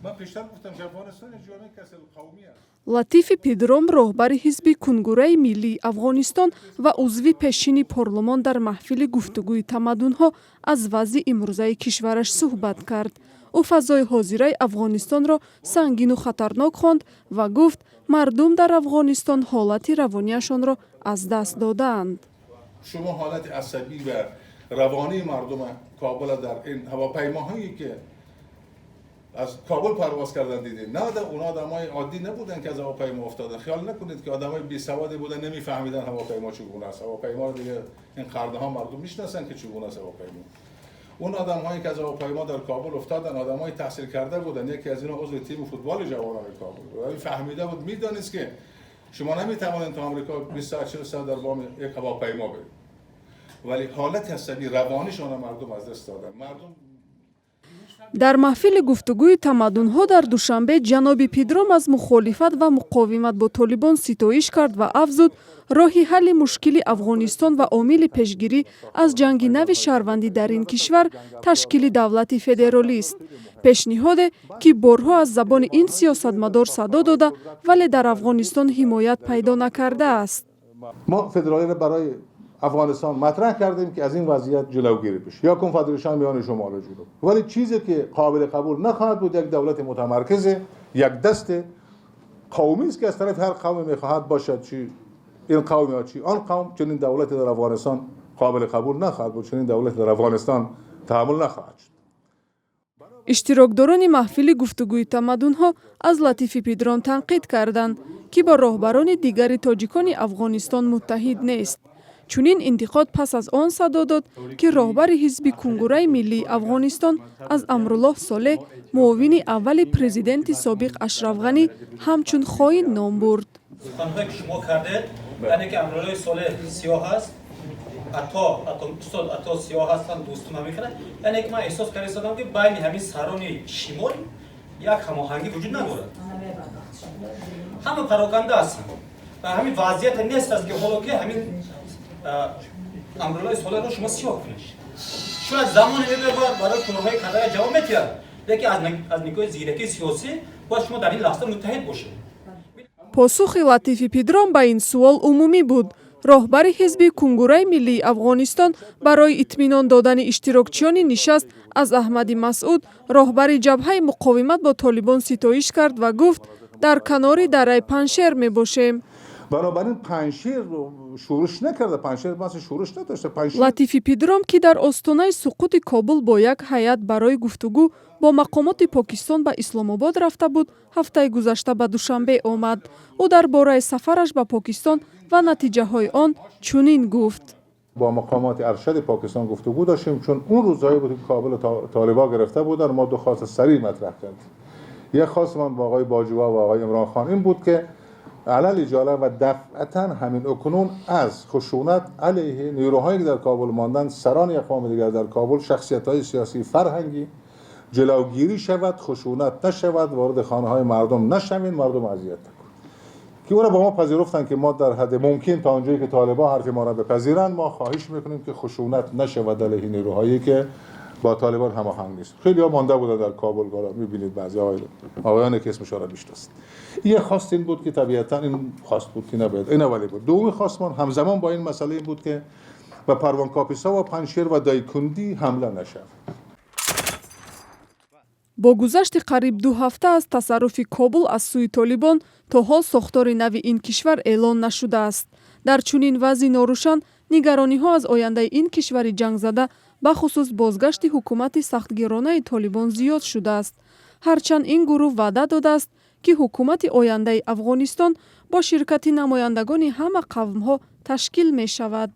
Ман пештар гуфтам ки Афғонистон як ҷомеаи касирулқавмӣ аст. Латифи Пидром, роҳбари ҳизби Кунгураи миллии Афғонистон ва узви пешини парлумон, дар маҳфили гуфтугӯи тамаддунҳо аз вазъи имрӯзаи кишвараш суҳбат кард. Ӯ фазои ҳозираи Афғонистонро сангину хатарнок хонд ва гуфт, мардум дар Афғонистон ҳолати равонияшонро аз даст додаанд. Шумо ҳолати асабӣ ва равонии мардуми Кобул дар ин ҳавопаймоҳое ки аз Кобул парвоз кардан дидед. Не, اونا آدمای عادی نبودن که از هواپیما افتادن. خیال نکنید که آدمای بی سوادی بودن، نمیفهمیدن هواپیما چگونه است. هواپیما رو دیگه این قرنها مردم میشناسن که چگونه است هواپیما. اون آدمهایی که از هواپیما در کابل افتادن، آدمای تحصیل کرده بودن. یکی از اینا عضو تیم فوتبال جوانان کابل بود. فهمیده بود، میدانست که شما نمیتوانید تا آمریکا 20 ساعت، 40 ساعت در بام یک هواپیما برید. ولی حالت عصبی روانیشون مردم از دست دادن. مردم Дар маҳфили гуфтугӯи тамаддунҳо дар Душанбе ҷаноби Пидром аз мухолифат ва муқовимат бо Толибон ситоиш кард ва афзуд, роҳи ҳалли мушкили Афғонистон ва омили пешгирӣ аз ҷанги нави шаҳрвандӣ дар ин кишвар ташкили давлати федералист, пешниҳоде, ки борҳо аз забони ин сиёсатмадор садо дода, вале дар Афғонистон ҳимоят пайдо накардааст. ما فدرالی را برای افغانستان مطرح کردیم که از این وضعیت جلوگیری بشه یا کنفدراسیون میان شمال و جنوب. ولی چیزی که قابل قبول نخواهد بود، یک دولت متمرکز یک دست قومی است که از طرف هر قوم میخواهد باشد، چی این قوم یا چی آن قوم. چنین دولت در افغانستان قابل قبول نخواهد بود. چنین دولت در افغانستان تحمل نخواهد شد. Иштирокдорони маҳфили гуфтугӯи тамаддунҳо аз Латифи Пидром танқид карданд, ки бо роҳбарони дигари тоҷикони Афғонистон муттаҳид нест. Чунин интиқод пас аз он садо дод, ки роҳбари ҳизби Кунгураи миллии Афғонистон аз Амруллоҳ Солеҳ, муовини аввали президенти собиқ Ашраф Ғанӣ, ҳамчун хоин ном бурд. Суханҳое ки шумо кардед, яъне ки Амруллоҳи Солеҳ сиёҳ аст, Ато, устод Ато сиёҳ ҳастанд, дӯстум ҳамин, яъне ки ман эҳсос карда истодам, ки байни ҳамин сарони шимол як ҳамоҳангӣ вуҷуд надорад, ҳама пароканда ҳастанд ва ҳамин вазъияте нест аст, ки ҳоло ки ҳамин Амруллоҳи Солеҳро шумо сиёҳ кунед. Шояд замоне мебояд, барои корҳои кардая ҷавоб метиҳад, лекин аз нигоҳи зиракии сиёсӣ бояд шумо дар ин лаҳза муттаҳид бошед. Посухи Латифи Пидром ба ин суол умумӣ буд. Роҳбари ҳизби Кунгураи миллии Афғонистон барои итминон додани иштирокчиёни нишаст аз Аҳмади Масъуд, роҳбари ҷабҳаи муқовимат бо Толибон, ситоиш кард ва гуфт, дар канори дараи Паншер мебошем. بنابراین پنجشیر شورش نکرده. پنجشیر مثلا شورش نداشته. پنجشیر Латифи Пидром, ки дар остонаи суқути Кобул бо як ҳайат барои гуфтугӯ бо мақомоти Покистон ба Исломобод рафта буд, ҳафтаи гузашта ба Душанбе омад. Ӯ дар бораи сафараш ба Покистон ва натиҷаҳои он чунин гуфт: با مقامات ارشد پاکستان گفتگو داشتیم، چون اون روزهایی بود که کابل طالبا گرفته بودن. ما دو خواست سریع مطرح کردیم. یک خواست من با آقای باجوا و آقای عمران خان این بود که علی‌العجله و دفعتا همین اکنون از خشونت علیه نیروهایی که در کابل ماندن، سران اقوام دیگر در کابل، شخصیت های سیاسی فرهنگی جلوگیری شود، خشونت نشود، وارد خانه های مردم نشوین، مردم اذیت نکنید، که او را با ما پذیرفتن که ما در حد ممکن تا آنجایی که طالبان حرف ما را بپذیرند، ما خواهش میکنیم که خشونت نشود علیه نیروهایی که با طالبان هماهنگ نیست. خیلی ها مانده بودن در کابل. حالا میبینید بعضی آقایان که اسمشان را میشناسید. یه خواست این بود که طبیعتا این خواست بود که نباید این اولی بود. دومی خواست من همزمان با این مسئله این بود که به پروان، کاپیسا و پنجشیر و دایکندی حمله نشود. Бо гузашти қариб 2 ҳафта аз тасарруфи Кобул аз сӯи Толибон, то ҳол сохтори нави ин кишвар эълон нашудааст. Дар чунин вазъи норӯшан нигарониҳо аз ояндаи ин кишвари ҷангзада, бахусус бозгашти ҳукумати сахтгиронаи Толибон, зиёд шудааст, ҳарчанд ин гурӯҳ ваъда додааст, ки ҳукумати ояндаи Афғонистон бо ширкати намояндагони ҳама қавмҳо ташкил мешавад.